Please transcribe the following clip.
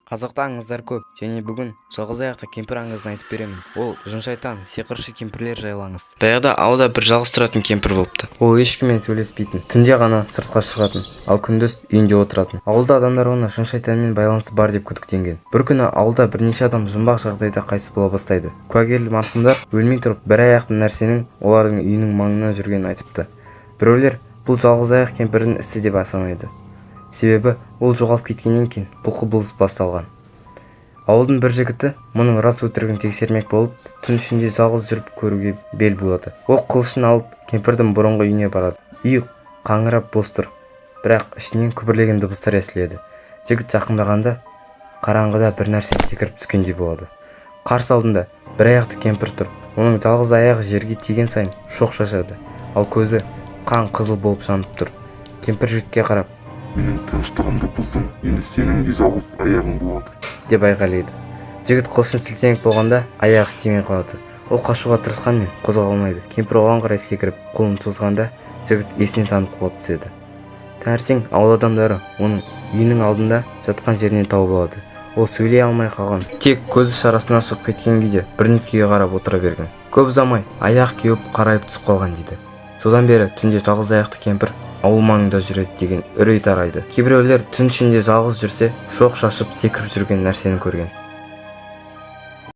Қазақта аңыздар көп. Және бүгін жалғыз аяқты кемпір аңызын айтып беремін. Ол жын-шайтан, сиқыршы кемпірлер жайлы аңыз. Баяғыда ауылда бір жалғыз тұратын кемпір болыпты. Ол ешкіммен сөйлеспейтін, түнде ғана сыртқа шығатын, ал күндіз үйінде отыратын. Ауылда адамдар оны жын-шайтанмен байланысы бар деп күдіктенген. Бір күні ауылда бірнеше адам жұмбақ жағдайда қайтыс бола бастайды. Куәгер марқұмдар өлмей тұрып бір аяқты нәрсенің олардың үйінің маңынан жүргенін айтыпты. Біреулер бұл жалғыз аяқ кемпірдің ісі деп санайды, себебі ол жоғалып кеткеннен кейін бұл құбылыс басталған. Ауылдың бір жігіті мұның рас өтірігін тексермек болып, түн ішінде жалғыз жүріп көруге бел буады. Ол қылышын алып, кемпірдің бұрынғы үйіне барады. Үй қаңырап бос тұр, бірақ ішінен күбірлеген дыбыстар естіледі. Жігіт жақындағанда, қараңғыда бір нәрсе секіріп түскендей болады. Қарсы алдында бір аяқты кемпір тұр. Оның жалғыз аяғы жерге тиген сайын шоқ шашады, ал көзі қан қызыл болып жанып тұр. Кемпір жігітке қарап: «Менің тыныштығымды бұздың, енді сенің де жалғыз аяғың болады», – деп айғайлайды. Жігіт қылышын сілтемек болғанда, аяғы істемей қалады. Ол қашуға тырысқанмен, қозғала алмайды. Кемпір оған қарай секіріп, қолын созғанда, жігіт есінен танып құлап түседі. Таңертең ауыл адамдары оның үйінің алдында жатқан жерінен тауып алады. Ол сөйлей алмай қалған, тек көзі шарасынан шығып кеткен күйде бір нүктеге қарап отыра берген. Көп ұзамай аяқ кеуіп, қарайып түсіп қалған дейді. Содан бері түнде жалғыз аяқты кемпір ауыл маңында жүреді деген үрей тарайды. Кейбіреулер түн ішінде жалғыз жүрсе, шоқ шашып секіріп жүрген нәрсені көрген.